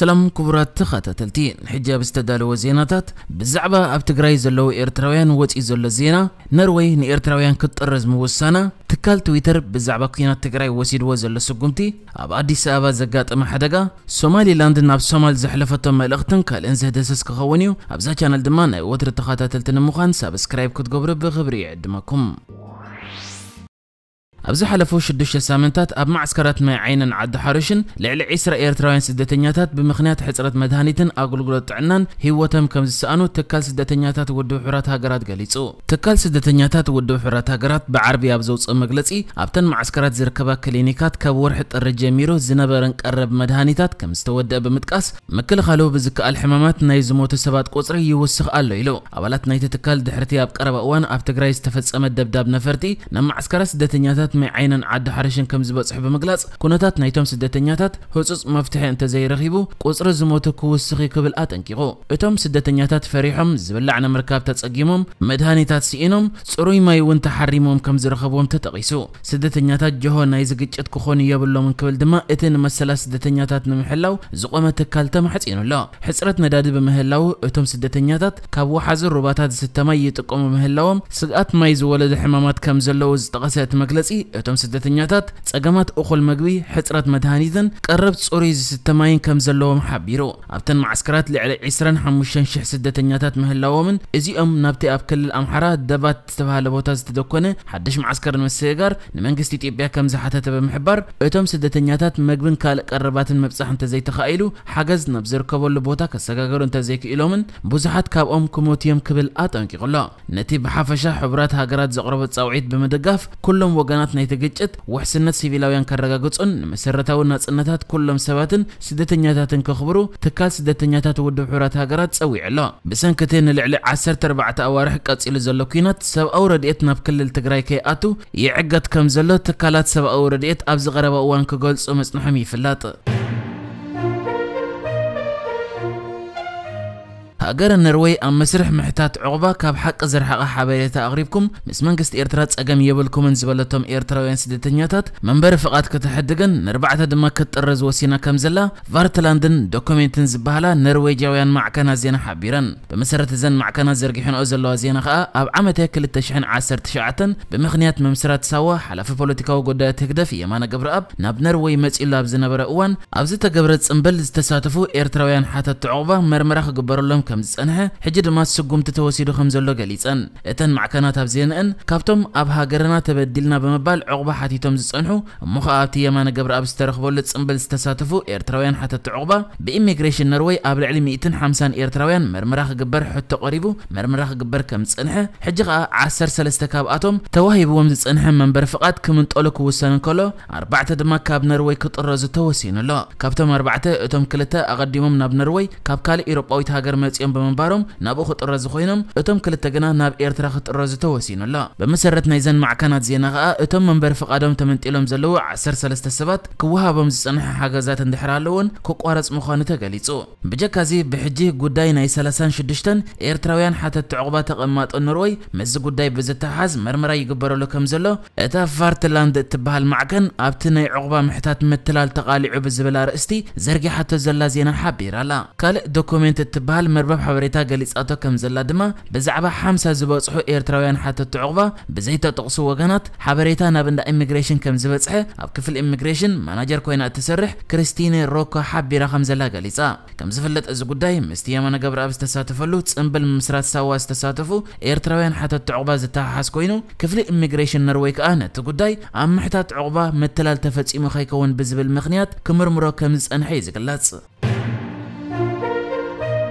ሰላም ክቡራት ተኸታተልቲ፣ ሕጂ ኣብ ዝተዳለወ ዜናታት፣ ብዛዕባ ኣብ ትግራይ ዘለዉ ኤርትራውያን ወፂኡ ዘሎ ዜና፣ ነርወይ ንኤርትራውያን ክትጥርዝ ምውሳና፣ ትካል ትዊተር ብዛዕባ ኲናት ትግራይ ወሲድዎ ዘሎ ስጉምቲ፣ ኣብ ኣዲስ ኣበባ ዘጋጠመ ሓደጋ፣ ሶማሊላንድ ናብ ሶማል ዘሕለፈቶ መልእኽትን ካልእን ዘህደሰስ ክኸውን እዩ። ኣብዛ ቻነል ድማ ናይ ወትሪ ተኸታተልቲ ንምዃን ሳብስክራይብ ክትገብሩ ብኽብሪ ይዕድመኩም። ኣብ ዝሓለፉ ሽዱሽተ ሳምንታት ኣብ ማዕስከራት ማይ ዓይንን ዓዲ ሓሩሽን ልዕሊ ዒስራ ኤርትራውያን ስደተኛታት ብምኽንያት ሕጽረት መድሃኒትን ኣገልግሎት ጥዕናን ህይወቶም ከም ዝሰኣኑ ትካል ስደተኛታት ውድብ ሕቡራት ሃገራት ገሊጹ። ትካል ስደተኛታት ውድብ ሕቡራት ሃገራት ብዓርቢ ኣብ ዘውጽኦ መግለጺ፣ ኣብተን ማዕስከራት ዝርከባ ክሊኒካት ካብ ወርሒ ጥሪ ጀሚሩ ዝነበረን ቀረብ መድሃኒታት ከም ዝተወደአ ብምጥቃስ፣ ምክልኻሉ ብዝከኣል ሕማማት ናይ ዝሞቱ ሰባት ቁጽሪ ይውስኽ ኣሎ ኢሉ። ኣባላት ናይቲ ትካል ድሕርቲ ኣብ ቀረባ እዋን ኣብ ትግራይ ዝተፈጸመ ደብዳብ ነፈርቲ ናብ ማዕስከራት ስደተኛታት ማይ ዓይንን ዓዲ ሓርሽን ከም ዝበጽሑ ብምግላጽ፣ ኩነታት ናይቶም ስደተኛታት ህጹጽ መፍትሒ እንተዘይረኺቡ፣ ቁጽሪ ዝሞቱ ክውስኽ እዩ ክብል ኣጠንቂቑ። እቶም ስደተኛታት ፈሪሖም፣ ዝብላዕ ንምርካብ ተጸጊሞም፣ መድሃኒታት ስኢኖም፣ ጽሩይ ማይ እውን ተሓሪሞም ከም ዝረኸብዎም ተጠቒሱ። ስደተኛታት ጀሆ ናይዚ ግጭት ክኾኑ የብሎምን ክብል ድማ እቲ ንመሰላት ስደተኛታት ንምሕላው ዝቖመ ትካል ተማሕጺኑ ኣሎ። ሕጽረት ነዳዲ ብምህላው እቶም ስደተኛታት ካብ ወሓዚ ሩባታት ዝስተ ማይ ይጥቀሙ ምህላዎም ስግኣት ማይ ዝወለደ ሕማማት ከም ዘለዉ ዝጠቐሰ እቲ መግለጺ፣ እቶም ስደተኛታት ጸገማት እኹል መግቢ፣ ሕጽረት መድሃኒትን ቀረብ ጽሩይ ዝስተ ማይን ከም ዘለዎም ሓቢሩ። ኣብተን ማዕስከራት ልዕሊ ዒስራን ሓሙሽተን ሽሕ ስደተኛታት ምህላዎምን እዚኦም ናብቲ ኣብ ክልል ኣምሓራ ደባት ዝተባህለ ቦታ ዝተደኮነ ሓድሽ ማዕስከር ንምስግጋር ንመንግስቲ ኢትዮጵያ ከም ዝሓተተ ብምሕባር፣ እቶም ስደተኛታት መግብን ካልእ ቀረባትን ምብጻሕ እንተዘይተኻኢሉ፣ ሓገዝ ናብ ዝርከበሉ ቦታ ከሰጋገሩ እንተዘይክኢሎምን ብዙሓት ካብኦም ክሞቱ እዮም ክብል ኣጠንቂቑ ኣሎ። ነቲ ብሓፈሻ ሕቡራት ሃገራት ዘቕረቦ ጻውዒት ብምድጋፍ፣ ኩሎም ወገናት ናይቲ ግጭት ውሕስነት ሲቪላውያን ከረጋግጹን ንመሰረታዊ ናጽነታት ኩሎም ሰባትን ስደተኛታትን ከኽብሩ ትካል ስደተኛታት ውድብ ሕቡራት ሃገራት ጸዊዑ ኣሎ። ብሰንኪ እቲ ንልዕሊ ዓሰርተ ኣርባዕተ ኣዋርሕ ቀጺሉ ዘሎ ኲናት፣ ሰብኣዊ ረድኤት ናብ ክልል ትግራይ ከይኣቱ ይዕገት ከም ዘሎ ትካላት ሰብኣዊ ረድኤት ኣብዚ ቀረባ እዋን ክገልጹ ምጽንሖም ይፍለጥ። ሃገረ ነርወይ ኣብ መስርሕ ምሕታት ዑቕባ ካብ ሓቂ ዝረሓቐ ሓበሬታ ኣቕሪብኩም፣ ምስ መንግስቲ ኤርትራ ጸገም የብልኩምን ዝበለቶም ኤርትራውያን ስደተኛታት መንበሪ ፍቓድ ከተሕድግን ንኣርባዕተ ድማ ክትጥረዝ ወሲና ከም ዘላ ቫርትላንድን ዶኩሜንትን ዝበሃላ ነርዌጃውያን ማዕከናት ዜና ሓቢረን። ብመሰረት እዘን ማዕከናት ዘርጊሐንኦ ዘለዋ ዜና ከኣ፣ ኣብ ዓመተ ክልተ ሽሕን ዓሰርተ ትሽዓተን ብምኽንያት ምምስራት ሳዋ፣ ሓላፊ ፖለቲካዊ ጉዳያት ህግደፍ የማነ ገብረኣብ ናብ ነርወይ መጺሉ ኣብ ዝነበረ እዋን፣ ኣብ ዝተገብረ ጽምብል ዝተሳተፉ ኤርትራውያን ሓተቲ ዑቕባ መርመራ ክግበረሎም ከም ዝጸንሐ፣ ሕጂ ድማ ስጉምቲ ተወሲዱ ከም ዘሎ ገሊጸን። እተን ማዕከናት ኣብ ዜንአን፣ ካብቶም ኣብ ሃገርና ተበዲልና ብምባል ዑቕባ ሓቲቶም ዝጸንሑ፣ እሞ ኸኣ ኣብቲ የማነ ገብረኣብ ዝተረኽበሉ ጽምብል ዝተሳተፉ ኤርትራውያን ሓተቲ ዑቕባ፣ ብኢሚግሬሽን ነርወይ ኣብ ልዕሊ ሚእትን ሓምሳን ኤርትራውያን መርመራ ክግበር ሕቶ ቀሪቡ፣ መርመራ ክግበር ከም ዝጸንሐ፣ ሕጂ ኸኣ ዓሰርተ ሰለስተ ካብኣቶም ተዋሂብዎም ዝጸንሐ መንበሪ ፍቓድ ክምንጠሉ ክውሰን እንከሎ፣ ኣርባዕተ ድማ ካብ ነርወይ ክጥረዙ ተወሲኑ ኣሎ። ካብቶም ኣርባዕተ፣ እቶም ክልተ ኣቐዲሞም ናብ ነርወይ ካብ ካልእ ኤውሮጳዊት ሃገር መጺኦም ብምንባሮም ናብኡ ክጥረዙ ኮይኖም፣ እቶም ክልተ ግና ናብ ኤርትራ ክጥረዙ ተወሲኑ ኣሎ። ብመሰረት ናይዘን ማዕከናት ዜና ከኣ፣ እቶም መንበሪ ፍቓዶም ተመንጢሎም ዘለዉ ዓሰርተ ሰለስተ ሰባት ክወሃቦም ዝጸንሐ ሓገዛት እንድሕር ኣለውን ክቋረጽ ምዃኑ ተገሊጹ። ብጀካዚ፣ ብሕጂ ጉዳይ ናይ ሰላሳን ሽዱሽተን ኤርትራውያን ሓተቲ ዑቕባ ተቐማጦ ኖርወይ ምስዚ ጉዳይ ብዝተሓሓዝ መርመራ ይግበረሉ ከም ዘሎ እታ ቫርትላንድ እትበሃል ማዕከን ኣብቲ ናይ ዑቕባ ምሕታት ምትላል ተቓሊዑ ብዝብል ኣርእስቲ ዘርጊሓቶ ዘላ ዜና ሓቢራ ኣላ። ካልእ ዶኩሜንት እትበሃል መርበብ ሓበሬታ ገሊጻቶ ከም ዘላ ድማ፣ ብዛዕባ ሓምሳ ዝበጽሑ ኤርትራውያን ሓተቲ ዑቕባ ብዘይተጠቕሱ ወገናት ሓበሬታ ናብ እንዳ ኢሚግሬሽን ከም ዝበጽሐ ኣብ ክፍሊ ኢሚግሬሽን ማናጀር ኮይና እትሰርሕ ክርስቲነ ሮኮ ሓቢራ ከም ዘላ ገሊጻ። ከም ዝፍለጥ፣ እዚ ጉዳይ ምስቲ የማነ ገብረኣብ ዝተሳተፈሉ ጽምብል ምስራት ሳዋ ዝተሳተፉ ኤርትራውያን ሓተቲ ዑቕባ ዝተሓሓዝ ኮይኑ፣ ክፍሊ ኢሚግሬሽን ነርወይ ከኣ ነቲ ጉዳይ ኣብ ምሕታት ዑቕባ ምትላል ተፈጺሙ ከይከውን ብዝብል ምኽንያት ክምርምሮ ከም ዝጸንሐ እዩ ዝግለጽ።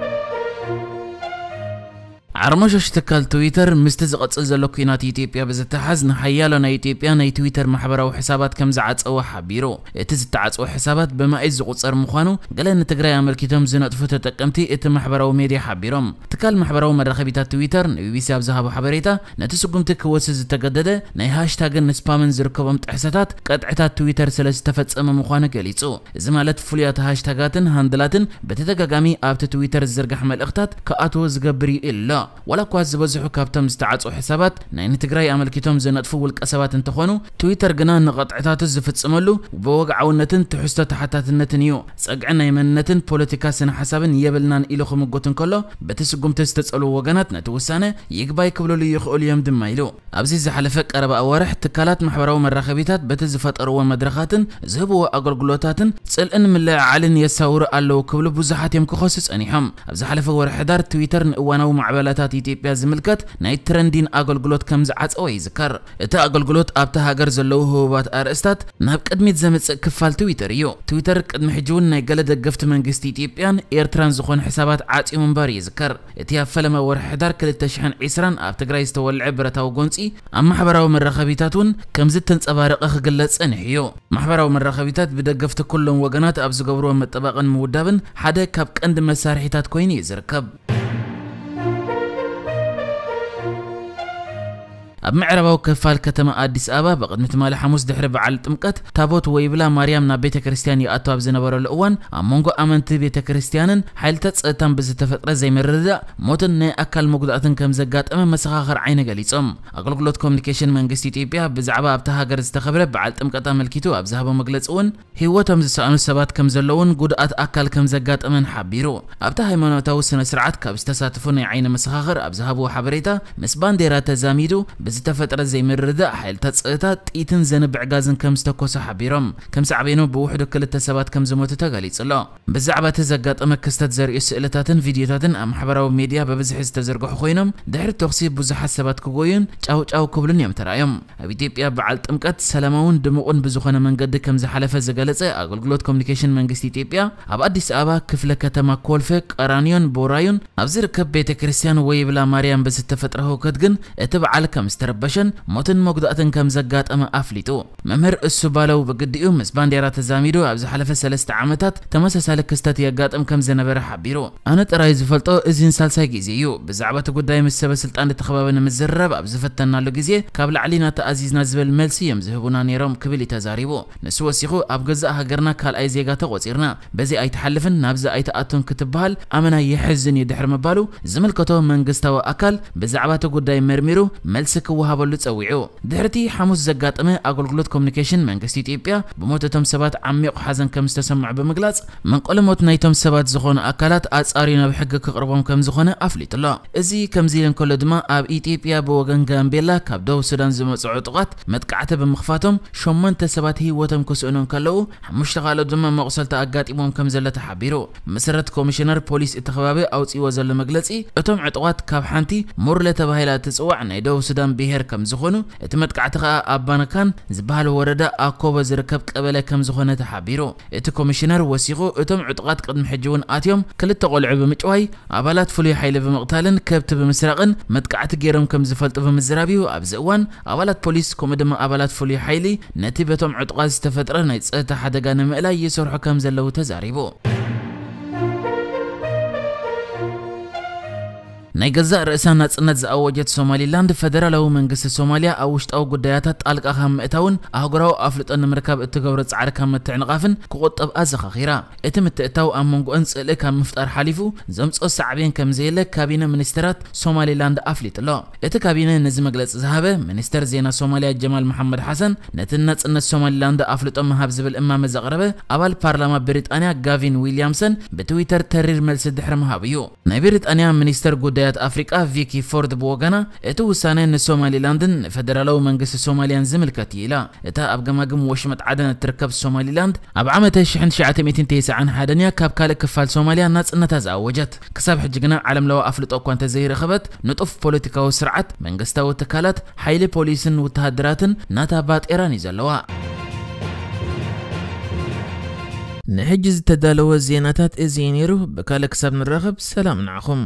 ዓርሞሾሽ ትካል ትዊተር ምስቲ ዝቐጽል ዘሎ ኲናት ኢትዮጵያ ብዝተሓዝ ንሓያሎ ናይ ኢትዮጵያ ናይ ትዊተር ማሕበራዊ ሕሳባት ከም ዝዓጸወ ሓቢሩ። እቲ ዝተዓጽወ ሕሳባት ብማኢት ዝቑጸር ምዃኑ፣ ገለ ንትግራይ ኣመልኪቶም ዝነጥፉ ተጠቀምቲ እቲ ማሕበራዊ ሜድያ ሓቢሮም። ትካል ማሕበራዊ መራኸቢታት ትዊተር ንቢቢሲ ኣብ ዝሃቦ ሓበሬታ፣ ነቲ ስጉምቲ ክወስድ ዝተገደደ ናይ ሃሽታግን ስፓምን ዝርከቦም ጥሕሰታት ቅጥዕታት ትዊተር ስለ ዝተፈጸመ ምዃኑ ገሊጹ። እዚ ማለት ፍሉያት ሃሽታጋትን ሃንድላትን ብተደጋጋሚ ኣብቲ ትዊተር ዝዝርጋሕ መልእኽታት ክኣትዎ ዝገብር እዩ ኢሉ ኣሎ። ዋላ እኳ ዝበዝሑ ካብቶም ዝተዓጽኡ ሕሳባት ናይ ንትግራይ ኣመልኪቶም ዝነጥፉ ውልቀ ሰባት እንተኾኑ፣ ትዊተር ግና ንቐጥዕታቱ ዝፍጽመሉ ብወግዓውነትን ትሕዝቶ ተሓታትነትን እዩ። ጸግዒ ናይ መንነትን ፖለቲካ ስነ ሓሳብን የብልናን ኢሉ ክምጉት እንከሎ፣ በቲ ስጉምቲ ዝተጸልዉ ወገናት ነቲ ውሳነ ይግባይ ክብልሉ ይኽእሉ እዮም ድማ ኢሉ። ኣብዚ ዝሓለፈ ቀረባ ኣዋርሕ ትካላት ማሕበራዊ መራኸቢታት በቲ ዝፈጠርዎ መድረኻትን ዝህብዎ ኣገልግሎታትን ጽልእን ምልዕዓልን የሳውሩ ኣለዉ ክብሉ ብዙሓት እዮም ክኸሱ ጸኒሖም። ኣብ ዝሓለፈ ወርሒ ሕዳር ትዊተር ንእዋናዊ ማዕበላታት ኢትዮጵያ ዝምልከት ናይ ትረንዲን ኣገልግሎት ከም ዝዓጸወ ይዝከር። እቲ ኣገልግሎት ኣብታ ሃገር ዘለዉ ህቡባት ኣርእስታት ናብ ቅድሚት ዘምጽእ ክፋል ትዊተር እዩ። ትዊተር ቅድሚ ሕጂ እውን ናይ ገለ ደገፍቲ መንግስቲ ኢትዮጵያን ኤርትራን ዝኾኑ ሕሳባት ዓጽዩ ምንባሩ ይዝከር። እቲ ኣብ ፈለማ ወርሒ ሕዳር ክልተ ሽሕን ዕስራን ኣብ ትግራይ ዝተወልዐ ብረታዊ ጎንጺ ኣብ ማሕበራዊ መራኸቢታት እውን ከም ዝተንጸባረቐ ክግለጽ ጸኒሑ እዩ። ማሕበራዊ መራኸቢታት ብደገፍቲ ኩሎም ወገናት ኣብ ዝገብርዎ ምጥባቕን ምውዳብን ሓደ ካብ ቀንዲ መሳርሒታት ኮይኑ እዩ ዝርከብ። ኣብ ምዕራባዊ ክፋል ከተማ ኣዲስ ኣበባ ብቕድሚ ትማሊ ሓሙስ ድሕሪ በዓል ጥምቀት ታቦት ወይብላ ማርያም ናብ ቤተ ክርስቲያን ይኣቱ ኣብ ዝነበረሉ እዋን ኣብ መንጎ ኣመንቲ ቤተ ክርስቲያንን ሓይልታት ጸጥታን ብዝተፈጥረ ዘይምርድዳእ ሞትን ናይ ኣካል መጉዳእትን ከም ዘጋጠመ መሰኻኽር ዓይኒ ገሊጾም። ኣገልግሎት ኮሚኒኬሽን መንግስቲ ኢትዮጵያ ብዛዕባ ኣብታ ሃገር ዝተኸብረ በዓል ጥምቀት ኣመልኪቱ ኣብ ዝሃቦ መግለጺ እውን ህይወቶም ዝሰኣኑ ሰባት ከም ዘለውን ጉድኣት ኣካል ከም ዘጋጠመን ሓቢሩ። ኣብቲ ሃይማኖታዊ ስነ ስርዓት ካብ ዝተሳተፉ ናይ ዓይኒ መሰኻኽር ኣብ ዝሃብዎ ሓበሬታ፣ ምስ ባንዴራ ተዛሚዱ ብዝተፈጥረ ዘይምርድዳእ ሓይልታት ጸጥታ ጥይትን ዘንብዕ ጋዝን ከም ዝተኮሰ ሓቢሮም። ከም ሳዕቤኑ ብውሕዱ ክልተ ሰባት ከም ዝሞቱ ተገሊጹ ኣሎ። ብዛዕባ እቲ ዘጋጠመ ክስተት ዘርእዩ ስእልታትን ቪድዮታትን ኣብ ማሕበራዊ ሚድያ ብብዝሒ ዝተዘርግሑ ኮይኖም፣ ድሕሪ ተኹሲ ብዙሓት ሰባት ክጎዩን ጫው ጫው ክብሉን እዮም ተራእዮም። ኣብ ኢትዮጵያ በዓል ጥምቀት ሰላማውን ድሙቕን ብዝኾነ መንገዲ ከም ዝሓለፈ ዝገለጸ ኣገልግሎት ኮሚኒኬሽን መንግስቲ ኢትዮጵያ፣ ኣብ ኣዲስ ኣበባ ክፍለ ከተማ ኮልፌ ቀራኒዮን ቦራዩን ኣብ ዝርከብ ቤተ ክርስቲያን ወይብላ ማርያም ብዝተፈጥረ ህውከት ግን እቲ በዓል ከም ዝተረበሸን ሞትን መጉዳእትን ከም ዘጋጠመ ኣፍሊጡ። መምህር እሱ ባለው ብግዲኡ ምስ ባንዴራ ተዛሚዱ ኣብ ዝሓለፈ ሰለስተ ዓመታት ተመሳሳሊ ክስተት የጋጥም ከም ዝነበረ ሓቢሩ። ኣነ ጥራይ ዝፈልጦ እዚን ሳልሳይ ግዜ እዩ። ብዛዕባ እቲ ጉዳይ ምስ ሰበ ስልጣን እቲ ከባቢ ንምዝርራብ ኣብ ዝፈተናሉ ግዜ ካብ ላዕሊ ኢና ተኣዚዝና ዝብል መልሲ እዮም ዝህቡና ነይሮም ክብል እዩ ተዛሪቡ። ንሱ ወሲኹ ኣብ ገዛእ ሃገርና ካልኣይ ዜጋ ተቖጺርና፣ በዚ ኣይትሓልፍን ናብዚ ኣይትኣቱን ክትበሃል ኣመና የሕዝን እዩ ድሕሪ ምባሉ ዝምልከቶ መንግስታዊ ኣካል ብዛዕባ እቲ ጉዳይ መርሚሩ መልሲ ክወሃበሉ ጸዊዑ። ድሕርቲ ሓሙስ ዘጋጠመ ኣገልግሎት ኮሚኒኬሽን መንግስቲ ኢትዮጵያ ብሞት እቶም ሰባት ዓሚቕ ሓዘን ከም ዝተሰምዖ ብምግላጽ መንቀሊ ሞት ናይቶም ሰባት ዝኾኑ ኣካላት ኣጻርዩ ናብ ሕጊ ክቕርቦም ከም ዝኾነ ኣፍሊጡ ኣሎ። እዚ ከምዚ ኢሉ እንከሎ ድማ ኣብ ኢትዮጵያ ብወገን ጋምቤላ ካብ ደቡብ ሱዳን ዝመጹ ዕጡቓት መጥቃዕቲ ብምኽፋቶም ሸሞንተ ሰባት ህይወቶም ክስእኑ እንከለዉ ሓሙሽተ ካልኦት ድማ መቑሰልቲ ኣጋጢሞም ከም ዘሎ ተሓቢሩ። መሰረት ኮሚሽነር ፖሊስ እቲ ከባቢ ኣውጺዎ ዘሎ መግለጺ እቶም ዕጡቓት ካብ ሓንቲ ሙርለ ተባሂላ እትጽዋዕ ናይ ደቡብ ሱዳን ብሄር ከም ዝኾኑ እቲ መጥቃዕቲ ከኣ ኣብ ባነካን ዝበሃል ወረዳ ኣኮቦ ዝርከብ ቀበሌ ከም ዝኾነ ተሓቢሩ። እቲ ኮሚሽነር ወሲኹ እቶም ዕጡቓት ቅድሚ ሕጂ እውን ኣትዮም ክልተ ቆልዑ ብምጭዋይ ኣባላት ፍሉይ ሓይሊ ብምቕታልን ከብቲ ብምስራቕን መጥቃዕቲ ገይሮም ከም ዝፈልጡ ብምዝራብ እዩ። ኣብዚ እዋን ኣባላት ፖሊስ ከምኡ ድማ ኣባላት ፍሉይ ሓይሊ ነቲ በቶም ዕጡቓት ዝተፈጥረ ናይ ጸጥታ ሓደጋ ንምእላይ ይሰርሑ ከም ዘለዉ ተዛሪቡ። ናይ ገዛእ ርእሳ ናጽነት ዝኣወጀት ሶማሊላንድ ፈደራላዊ መንግስቲ ሶማልያ ኣብ ውሽጣዊ ጉዳያታት ጣልቃ ካብ ምእታውን ኣህጉራዊ ኣፍልጦ ንምርካብ እትገብሮ ጻዕሪ ካብ ምትዕንቓፍን ክቑጠብ ኣዘኻኺራ። እቲ ምትእታው ኣብ መንጎኦን ጽልኢ ካብ ምፍጣር ሓሊፉ ዘምጽኦ ሳዕቤን ከም ዘየለ ካቢነ ሚኒስተራት ሶማሊላንድ ኣፍሊጡ ኣሎ። እቲ ካቢነ ነዚ መግለጺ ዝሃበ ሚኒስተር ዜና ሶማልያ ጀማል መሓመድ ሓሰን ነቲ ናጽነት ሶማሊላንድ ኣፍልጦ ምሃብ ዝብል እማመ ዘቕረበ ኣባል ፓርላማ ብሪጣንያ ጋቪን ዊልያምሰን ብትዊተር ተሪር መልሲ ድሕሪ ምሃቡ እዩ። ናይ ብሪጣንያ ሚኒስተር ጉዳያት ኣፍሪቃ ቪኪ ፎርድ ብወገና እቲ ውሳነ ንሶማሊላንድን ንፈደራላዊ መንግስቲ ሶማልያን ዝምልከት እዩ ኢላ። እታ ኣብ ገማግም ወሽመጥ ዓደን እትርከብ ሶማሊላንድ ኣብ ዓመተ ሽሕን ትሽዓተ ሚእትን ተስዓን ሓደን እያ ካብ ካልእ ክፋል ሶማልያ ናጽነታ ዝኣወጀት። ክሳብ ሕጂ ግና ዓለምለዊ ኣፍልጦ እኳ እንተዘይረኸበት ንጡፍ ፖለቲካዊ ስርዓት፣ መንግስታዊ ትካላት፣ ሓይሊ ፖሊስን ውተሃደራትን ናታ ባጤራን እዩ ዘለዋ። ንሕጂ ዝተዳለወ ዜናታት እዚ እዩ ነይሩ። ብካልእ ክሳብ ንራኸብ ሰላም ንዓኹም።